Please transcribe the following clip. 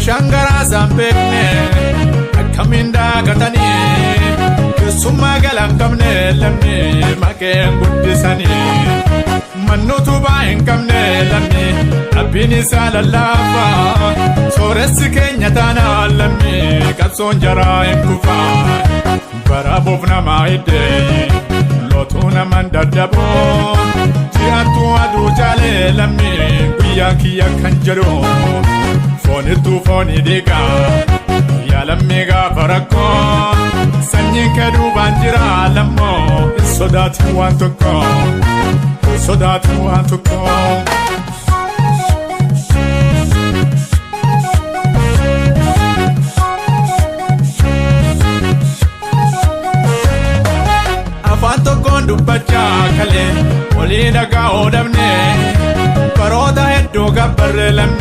Bishaan garaa isaan beekne akkamiin daagatanii, keessummaa galan qabne lammii maqeen guddisanii, mannu utubaa hin qabne lammii dhabbiin isaa lallaafaa, sooressi keenya taanaa lammii qabsoon jaraa hin kufaa. Baraabuuf namaa hiddee lootuu naman daddaboo, ji'attuu aduu caalee lammii guyyaa kiyya kan jedhu, foonittuu foonii dhiigaa yaa lammii gaafa rakkoo, sanyiin kee duubaan jira lammoo, hin sodaatin waan tokko, hin sodaatin waan tokko. Afaan tokkoon dubbachaa kalee walii dhagaa oodhamne, baroota hedduu gabbarre lammii.